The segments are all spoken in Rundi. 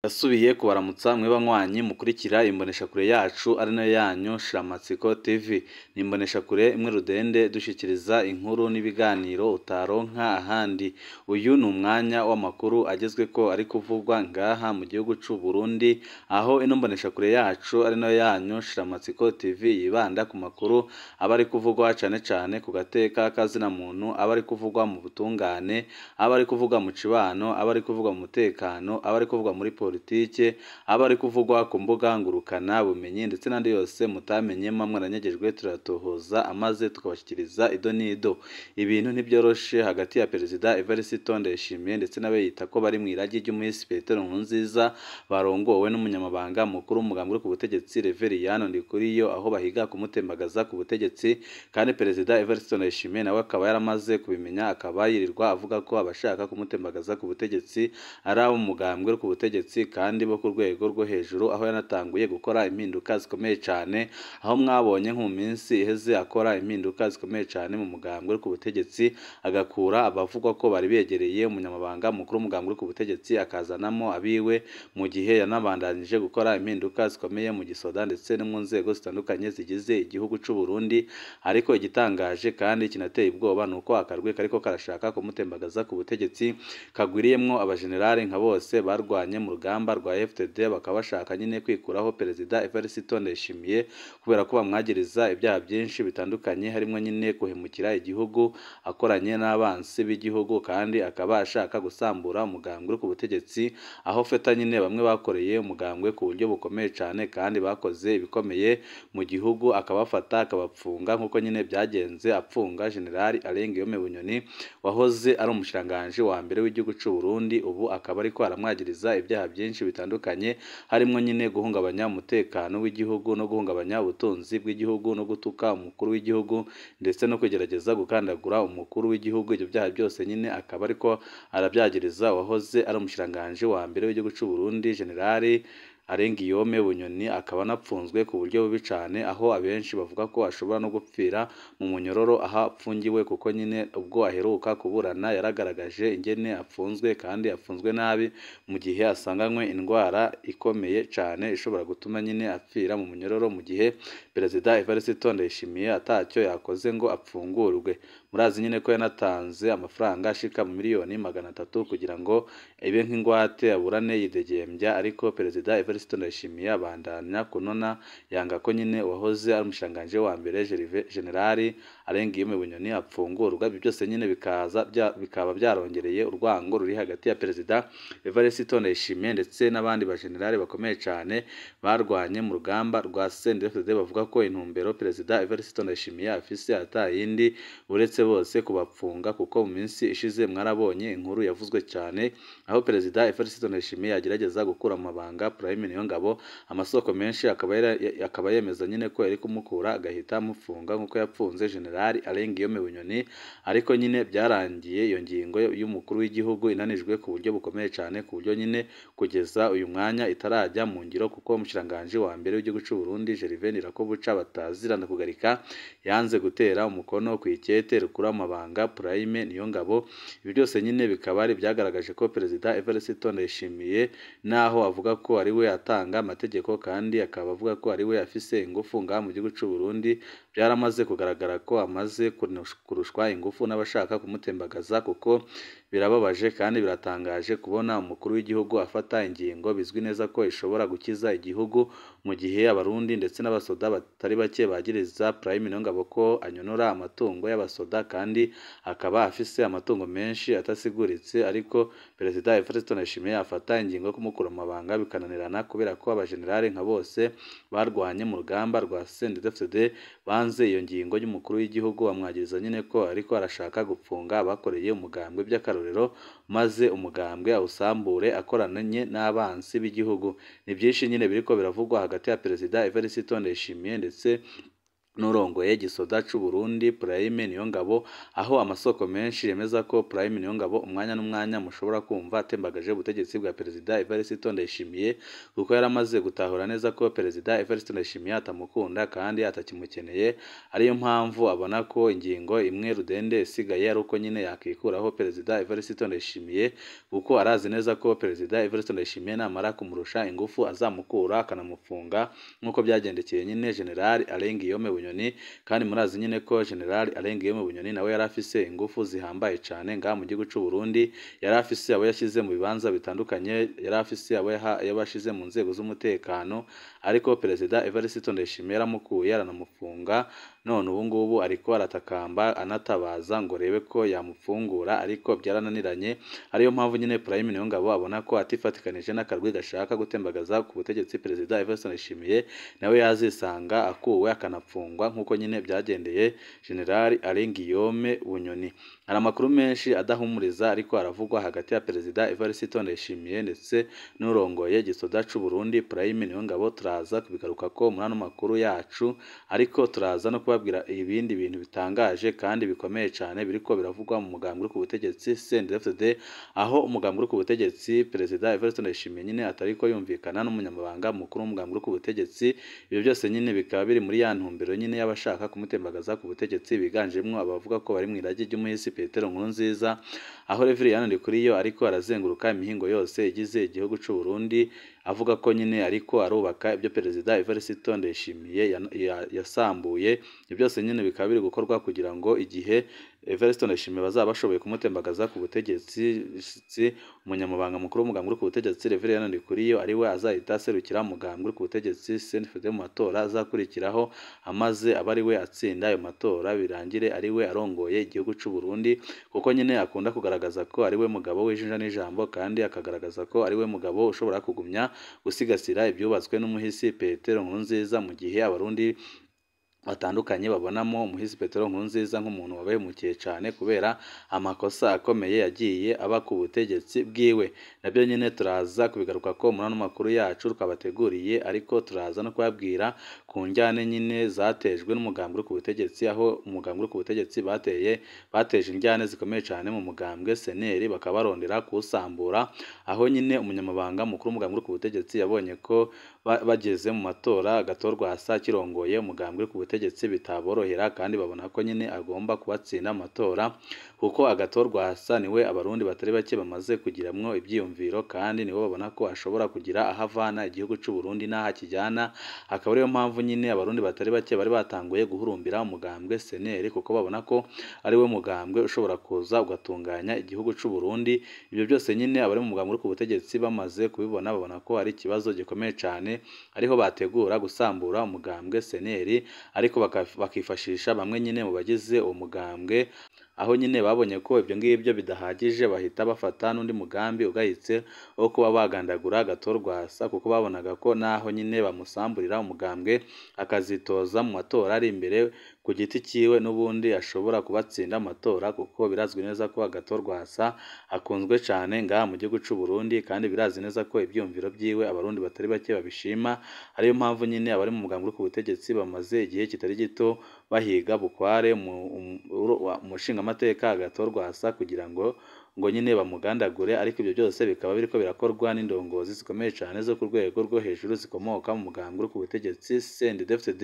Ndasubiye kubaramutsa mwe banywanyi mukurikira imboneshakure yacu ari nayo yanyu Shiramatsiko TV. Ni imboneshakure imwe rudende dushikiriza inkuru n'ibiganiro utaronka ahandi. Uyu ni umwanya w'amakuru agezweko ari kuvugwa ngaha mu gihugu c'u Burundi, aho ino mboneshakure yacu ari nayo yanyu Shiramatsiko TV yibanda ku makuru aba ari kuvugwa cane cane ku gateka k'azina muntu, aba ari kuvugwa mu butungane, aba ari kuvugwa mu cibano, aba ari kuvugwa mu mutekano, aba ari kuvugwa muri politike, aba ari kuvugwa ku mbuga ngurukana bumenyi ndetse n'andi yose mutamenye muba mwaranyegejwe turayatohoza amaze tukabashyikiriza ido n'ido. Ibintu ntibyoroshe hagati ya Perezida Evariste Ndayishimiye ndetse n'abayita ko bari mu iragi ry'umuhisi Petero Nkurunziza barongowe n'umunyamabanga mukuru w'umugambi uri ku butegetsi Reveriyano Ndikuriyo, aho bahiga kumutembagaza ku butegetsi, kandi Perezida Evariste Ndayishimiye nawe akaba yaramaze kubimenya, akaba yirirwa avuga ko abashaka kumutembagaza ku butegetsi ari abo mu mugambwe uri ku butegetsi kandi bo ku rwego rwo hejuru, aho yanatanguye gukora impinduka zikomeye cyane, aho mwabonye nko mu minsi iheze akora impinduka zikomeye cyane mu mugambwe uri ku butegetsi, agakura abavugwa ko bari begereye umunyamabanga mukuru w'umugambwe uri ku butegetsi akazanamo abiwe, mu gihe yanabandanije gukora impinduka zikomeye mu gisoda ndetse no mu nzego zitandukanye zigize igihugu c'u Burundi. Ariko igitangaje kandi kinateye ubwoba ni uko akarwi kariko karashaka kumutembagaza ku butegetsi kagwiriyemwo abajenerali nka bose barwanye mu rugamba rwa FDD, bakaba bashaka nyine kwikuraho Perezida Evariste Ndayishimiye kubera ko bamwagiriza ibyaha byinshi bitandukanye, harimo nyine guhemukira igihugu akoranye n'abansi b'igihugu, kandi akaba ashaka gusambura umugambwe uri ku butegetsi, aho feta nyine bamwe bakoreye umugambwe ku buryo bukomeye cyane kandi bakoze ibikomeye mu gihugu, akabafata akabapfunga nk'uko nyine byagenze apfunga General Alain Guillaume Bunyoni wahoze ari umushikiranganji wa mbere w'igihugu c'u Burundi, ubu akaba ariko aramwagiriza ibyaha byinshi bitandukanye, harimo nyine guhungabanya umutekano w'igihugu no guhungabanya ubutunzi bw'igihugu no gutuka umukuru w'igihugu ndetse no kugerageza gukandagura umukuru w'igihugu. Ibyo byaha byose nyine akaba ariko arabyagiriza uwahoze ari umushikiranganji wa mbere w'igihugu c'u Burundi General Alain Guillaume Bunyoni, akaba anapfunzwe ku buryo bubi cane, aho abenshi bavuga ko ashobora no gupfira mu munyororo aho apfungiwe, kuko nyine ubwo aheruka kuburana yaragaragaje ingene apfunzwe kandi apfunzwe nabi, mu gihe asanganywe indwara ikomeye cane ishobora gutuma nyine apfira mu munyororo, mu gihe Perezida Evariste Ndayishimiye atacyo yakoze ngo apfungurwe. Murazi nyine ko yanatanze amafaranga ashika mu miliyoni 300 kugira ngo ibe nk'ingwate aburane yidegembya, ariko Perezida Evariste Ndayishimiye abandanya kunona yanga ko nyine uwahoze ari umushikiranganji wa mbere General Alain Guillaume Bunyoni apfungurwa. Ibyo byose nyine bikaza bikaba byarongereye urwango ruri hagati ya Perezida Evariste Ndayishimiye ndetse n'abandi bajenerali bakomeye cyane barwanye mu rugamba rwa CNDD-FDD, bavuga ko intumbero Perezida Evariste Ndayishimiye afise ata yindi uretse bose kubapfunga, kuko mu minsi ishize mwarabonye inkuru yavuzwe cyane aho Perezida Evariste Ndayishimiye agerageza gukura mu mabanga Prime Niyongabo, amasoko menshi akaba yemeza nyine ko yari kumukura agahita amufunga nk'uko yapfunze General Alain Guillaume Bunyoni, ariko nyine byarangiye iyo ngingo y'umukuru w'igihugu inanijwe ku buryo bukomeye cyane, ku buryo nyine kugeza uyu mwanya itarajya mu ngiro, kuko umushikiranganji wa mbere w'igihugu c'u Burundi Gervais Ndirakobuca batazirana kugarika yanze gutera umukono ku ikete rikura mu mabanga Prime Niyongabo. Ibi byose nyine bikaba ari byagaragaje ko Perezida Evariste Ndayishimiye naho avuga ko ari we atanga amategeko kandi akaba avuga ko ari we afise ingufu ngaha mu gihugu c'u Burundi, byaramaze kugaragara ko amaze kurushwa ingufu n'abashaka kumutembagaza, kuko birababaje kandi biratangaje kubona umukuru w'igihugu afata ingingo bizwi neza ko ishobora gukiza igihugu, mu gihe abarundi ndetse n'abasoda batari bake bagiriza Prime Niyongabo ko anyonora amatungo y'abasoda kandi akaba afise amatungo menshi atasiguritse, ariko Perezida Evariste Ndayishimiye afata ingingo yo kumukura mu mabanga bikananirana, kubera ko abajenerali nka bose barwanye mu rugamba rwa CNDD-FDD banze iyo ngingo y'umukuru w'igihugu, bamwagiriza nyine ko ariko arashaka gupfunga abakoreye umugambwe by'akarorero, maze umugambwe awusambure akoranye n'abansi b'igihugu. Ni byinshi nyine biriko biravugwa hagati ya Perezida Evariste Ndayishimiye ndetse n'urongoye gisoda c'u Burundi Prime Niyongabo, aho amasoko menshi yemeza ko Prime Niyongabo umwanya n'umwanya mushobora kumva atembagaje ubutegetsi bwa Perezida Evariste Ndayishimiye, kuko yaramaze gutahura neza ko Perezida Evariste Ndayishimiye atamukunda kandi atakimukeneye. Ariyo mpamvu abona ko ingingo imwe rudende isigaye ari uko nyine yakikuraho Perezida Evariste Ndayishimiye, kuko arazi neza ko Perezida Evariste Ndayishimiye namara kumurusha ingufu azamukura akanamufunga, nk'uko byagendekeye nyine General Alain Guillaume Bunyoni. Kandi murazi nyine ko General Alain Guillaume Bunyoni nawe yari afise ingufu zihambaye cane ngaha mu gihugu c'u Burundi, yari afise abo yashize mu bibanza bitandukanye, yari afise abo yabashize mu nzego z'umutekano, ariko Perezida Evariste Ndayishimiye yaramukuye aranamufunga. None ubu ngubu ariko aratakamba anatabaza ngo rebe ko yamufungura, ariko byarananiranye. Ariyo mpamvu nyine Prime Niyongabo abona ko atifatikanije n'akarwi gashaka gutembagaza ku butegetsi Perezida Evariste Ndayishimiye, nawe yazisanga akuwe akanafungwa nk'uko nyine byagendeye General Alain Guillaume Bunyoni. Hari amakuru menshi adahumuriza ariko aravugwa hagati ya Perezida Evariste Ndayishimiye ndetse n'urongoye gisoda c'u Burundi Prime Niyongabo. Turaza kubigaruka ko muri ano makuru yacu, ariko turaza no kubabwira ibindi bintu bitangaje kandi bikomeye cyane biriko biravugwa mu mugambwe uri ku butegetsi CNDD-FDD, aho umugambwe uri ku butegetsi Perezida Evariste Ndayishimiye nyine atariko yumvikana n'umunyamabanga mukuru w'umugambwe uri ku butegetsi. Ibyo byose nyine bikaba biri muri ya ntumbero nyine y'abashaka kumutembagaza ku butegetsi, biganjemwo abavuga ko bari mu iragi ry'umuhisi Petero Nkurunziza, aho Reverien Ndikuriyo ariko arazenguruka imihingo yose igize igihugu c'u Burundi, avuga ko nyine ariko arubaka ibyo Perezida Evariste Ndayishimiye yasambuye. Ibyo byose nyine bikaba biri gukorwa kugira ngo igihe Evariste Ndayishimiye bazaba bashoboye kumutembagaza ku butegetsi, umunyamabanga mukuru w'umugambwe uri ku butegetsi Reverien Ndikuriyo ari we azahita aserukira umugambwe uri ku butegetsi CNDD-FDD mu matora azakurikiraho, amaze aba ari we atsinda ayo matora, birangire ari we arongoye igihugu c'u Burundi, kuko nyine akunda kugaragaza ko ari we mugabo w'ijunja n'ijambo, kandi akagaragaza ko ari we mugabo ushobora kugumya gusigasira ibyubatswe n'umuhisi Petero Nkurunziza, mu gihe abarundi batandukanye babonamo umuhisi Petero Nkurunziza nk'umuntu wabahemukiye cyane kubera amakosa akomeye yagiye aba ku butegetsi bwiwe. Nabyo nyine turaza kubigaruka ko muri ano makuru yacu twabateguriye, ariko turaza no kubabwira ku njyane nyine zatejwe n'umugambwe uri ku butegetsi, aho umugambwe uri ku butegetsi bateje injyane zikomeye cyane mu mugambwe CNL, bakaba barondera kuwusambura, aho nyine umunyamabanga mukuru w'umugambwe uri ku butegetsi yabonye ko bageze mu matora Agathon-Rwasa kirongoye umugambwe uri ku butegetsi bitaborohera, kandi babona ko nyine agomba kubatsinda amatora, kuko Agathon-Rwasa niwe abarundi batari bake bamaze kugiramwo ibyiyumviro, kandi niwe babona ko ashobora kugira aho avana igihugu c'u Burundi n'aho akijyana. Akaba ariyo mpamvu nyine abarundi batari bake bari batanguye guhurumbira umugambwe CNL, kuko babona ko ari we mugambwe ushobora kuza ugatunganya igihugu c'u Burundi. Ibyo byose nyine abari mu mugambwe uri ku butegetsi bamaze kubibona, babona ko ari ikibazo gikomeye cyane, ariho bategura gusambura umugambwe CNL, ariko bakifashisha bamwe nyine mu bagize uwo mugambwe, aho nyine babonye ko ibyo ngibyo bidahagije, bahita bafata n'undi mugambi ugayitse wo kuba bagandagura Agathon-Rwasa, kuko babonaga ko naho nyine bamusamburira umugambwe akazitoza mu matora ari imbere ku giti cyiwe, n'ubundi ashobora kubatsinda amatora, kuko birazwi neza ko Agathon-Rwasa akunzwe cyane ngaha mu gihugu c'u Burundi, kandi birazi neza ko ibyumviro byiwe abarundi batari bake babishima. Ariyo mpamvu nyine abari mu mugambwe uri ku butegetsi bamaze igihe kitari gito bahiga bukware umushingamateka Agathon-Rwasa kugira ngo nyine bamugandagure, ariko ibyo byose bikaba biriko birakorwa n'indongozi zikomeye cyane zo ku rwego rwo hejuru zikomoka mu mugambwe uri ku butegetsi CNDD-FDD.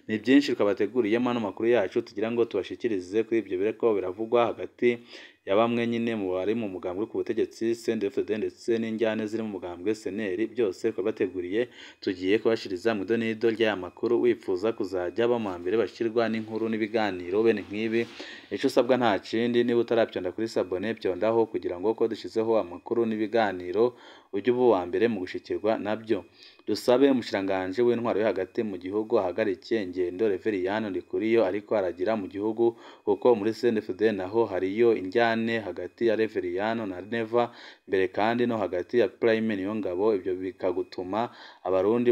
Ni byinshi twabateguriyemo ano makuru yacu tugira ngo tubashikirize kuri ibyo biriko biravugwa hagati ya bamwe nyine mu bari mu mugambwe uri ku butegetsi CNDD-FDD ndetse n'injyane ziri mu mugambwe CNL. Byose twabateguriye, tugiye kubashiriza mu idonido ry'aya makuru. Wifuza kuzajya ba mbere bashirwa n'inkuru n'ibiganiro bene nk'ibi, icyo usabwa nta kindi, niba utarabyonda kuri sabone byondaho kugira ngo ko dushyizeho amakuru n'ibiganiro ujye uba uwa mbere mu gushikirwa nabyo. Dusabe umushiranganje w'intwaro yo hagati mu gihugu ahagarike ingendo Reverien Ndikuriyo ariko aragira mu gihugu, kuko muri CNDD-FDD naho hariyo injyane hagati ya Reverien na Neva mbere, kandi no hagati ya Prime Niyongabo. Ibyo bikagutuma abarundi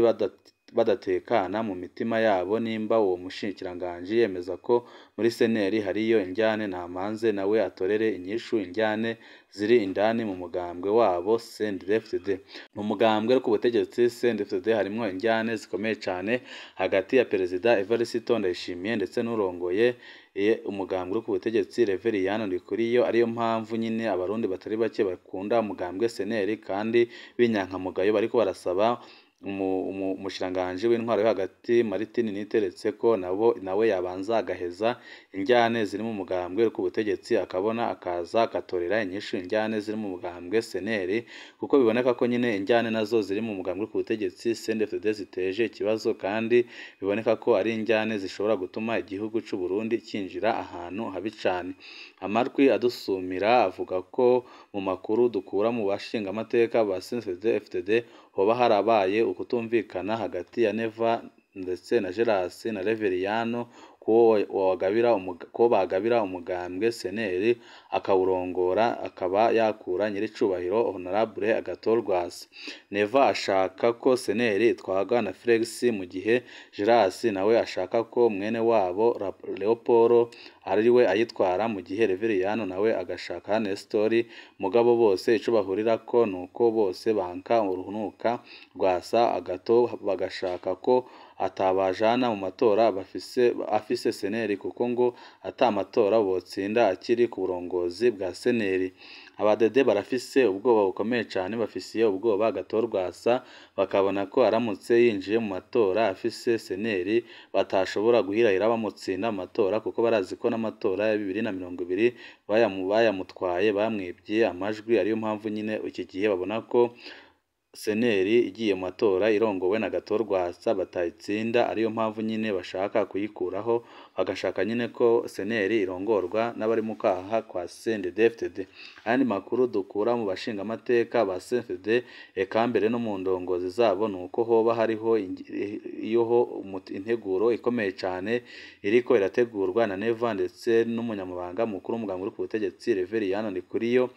badatekana mu mitima yabo. Nimba uwo mushikiranganji yemeza ko muri CNL hariyo indyane, namanze nawe atorere inyishu indyane ziri indani mu mugambwe wabo CNDD-FDD. Mu mugambwe wo ku butegetsi CNDD-FDD harimwo indyane zikomeye cane hagati ya Perezida Evariste Ndayishimiye ndetse n'urongoye umugambwe wo ku butegetsi Reveriyani Ndikuriyo, ariyo mpamvu nyine abarundi batari bake bakunda umugambwe CNL kandi b'inyankamugayo bariko barasaba umushikiranganji w'intwaro yo hagati Martin Niteretse ko nawe yabanza agaheza indyane ziri mu mugambwe ku butegetsi, akabona akaza akatorera inyishu indyane ziri mu mugambwe CNL, kuko biboneka ko nyine indyane nazo ziri mu mugambwe ku butegetsi CNDD-FDD ziteje ikibazo, kandi biboneka ko ari indyane zishobora gutuma igihugu c'u Burundi cinjira ahantu habi cane. Amatwi adusumira avuga ko mu makuru dukura mu bashingamateka ba CNDD-FDD hoba harabaye ukutumvikana hagati ya Neva ndetse na Gerasi na Reveriyano ko bagabira umugambwe CNL akawurongora akaba yakura nyiricubahiro Honorable Agathon Rwasa. Neva ashaka ko CNL itwarwa na Felix, mu gihe Gerasi nawe ashaka ko mwene wabo Leopold ariwe ayitwara, mu gihe Reveriyano nawe agashaka Nestori. Mugabo bose ico bahurirako nuko bose banka urunuka Rwasa Agathon, bagashaka ko atabajana mu matora afise CNL, kuko ngo ata matora botsinda akiri ku burongozi bwa CNL. Abadede barafise ubwoba bukomeye cane, bafisiye ubwoba Agathon Rwasa, bakabona ko aramutse yinjiye mu matora afise CNL batashobora guhirahira bamutsinda mu matora, kuko barazi ko n'amatora ya 2020 bayamutwaye, bamwibye amajwi. Ariyo mpamvu nyine iki gihe babona ko CNL igiye mu matora irongowe na Agathon Rwasa batayitsinda, ariyo mpamvu nyine bashaka kuyikuraho, bagashaka nyine ko CNL irongorwa n'abari mu kwaha kwa CNDD-FDD. Ayandi makuru dukura mu bashingamateka ba CNDD eka mbere no mu ndongozi zabo nuko hoba hariho integuro ikomeye cane iriko irategurwa na Neva ndetse n'umunyamabanga mukuru w'umugambwe uri ku butegetsi Reveriyani Ndikuriyo,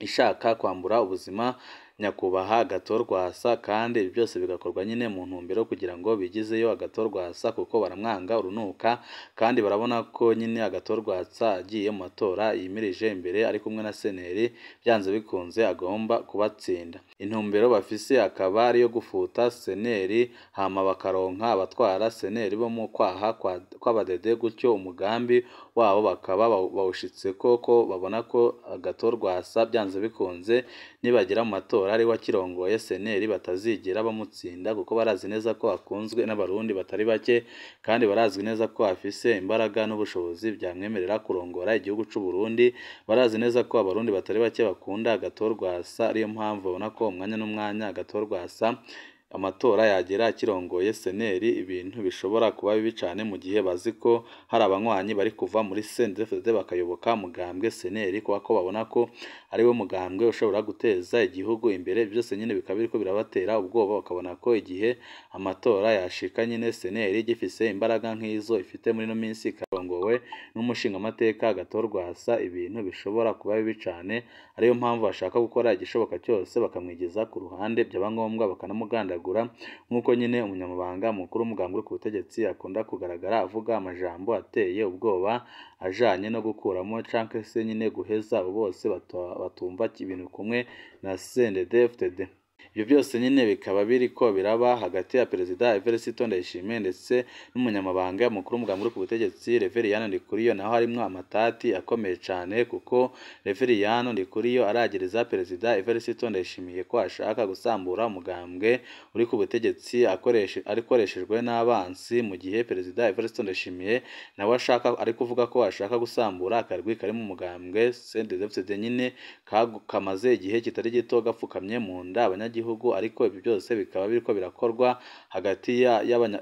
ishaka kwambura ubuzima nyakubahwa Agathon Rwasa, kandi ibi byose bigakorwa nyine mu ntumbero kugira ngo bigizeyo Agathon Rwasa, kuko baramwanga urunuka, kandi barabona ko nyine Agathon Rwasa agiye mu matora yimirije imbere ari kumwe na CNL, byanze bikunze agomba kubatsinda. Intumbero bafise akaba ariyo gufuta CNL hama bakaronka abatwara CNL bo mu kwaha kw'abadede, gutyo umugambi wabo bakaba bawushitse koko babona ko Agathon Rwasa byanze bikunze nibagera mu matora ari wakirongoye CNL batazigera bamutsinda, kuko barazi neza ko akunzwe n'abarundi batari bake, kandi barazwi neza ko afise imbaraga n'ubushobozi byamwemerera kurongora igihugu c'u Burundi. Barazi neza ko abarundi batari bake bakunda Agathon Rwasa, ariyo mpamvu babona ko umwanya n'umwanya Agathon Rwasa amatora yagera akirongoye CNL ibintu bishobora kuba bibi cane, mu gihe bazi ko hari abanywanyi bari kuva muri CNDD-FDD bakayoboka mugambwe CNL, kuko ko babona ko ari we mugambwe ushobora guteza igihugu imbere. Byose nyine bikaba biriko birabatera ubwoba, bakabona ko igihe amatora yashika nyine CNL gifise imbaraga nk'izo ifite muri ino minsi, ikarongowe n'umushingamateka Agathon Rwasa, ibintu bishobora kuba bibi cane. Ariyo mpamvu bashaka gukora igishoboka cyose bakamwigeza ku ruhande, byaba ngombwa bakanamugandagura, nk'uko nyine umunyamabanga mukuru w'umugambwe ku butegetsi akunda kugaragara avuga amajambo ateye ubwoba ajanye no gukuramo canke se nyine guheza abo bose batumva ibintu kumwe na CNDD-FDD. Ibyo byose nyine bikaba biriko biraba hagati ya Perezida Evariste Ndayishimiye ndetse n'umunyamabanga mukuru w'umugambwe uri ku butegetsi Reveriyani Ndikuriyo, naho harimwo amatati akomeye cane, kuko Reveriyani Ndikuriyo aragereza Perezida Evariste Ndayishimiye ko ashaka gusambura umugambwe uri ku butegetsi akoreshejwe n'abansi, mu gihe Perezida Evariste Ndayishimiye nawe ashaka ari kuvuga ko ashaka gusambura akarwi kari mu mugambwe CNDD-FDD nyine kamaze igihe kitari gito gapfukamye mu nda abanyagihugu. Ariko ibyo byose bikaba biriko birakorwa hagati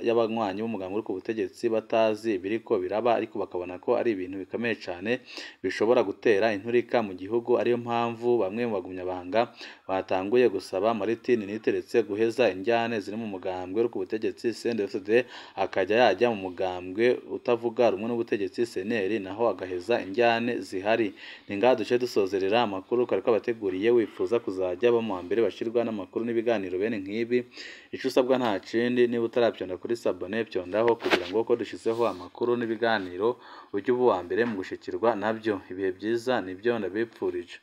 y'abanywanyi b'umugambwe uri ku butegetsi batazi ibiriko biraba, ariko bakabona ko ari ibintu bikomeye cane bishobora gutera inturika mu gihugu. Ariyo mpamvu bamwe mu bagumyabanga batanguye gusaba Martin Niteretse guheza injyane ziri mu mugambwe uri ku butegetsi CNDD-FDD, akajya yajya mu mugambwe utavuga rumwe n'ubutegetsi CNL, naho agaheza injyane zihari. Ni ngaha duce dusozerera amakuru kari kabateguriye. Wifuza kuzajya ba mu wa mbere bashirwa amakuru n'ibiganiro bene nk'ibi, ico usabwa nta kindi, niba utaravyonda kuri sabone vyondaho kugira ngo uko dushizeho amakuru n'ibiganiro ujye uba uwa mbere mu gushikirwa nabyo. Ibihe byiza nibyo ndabipfurije.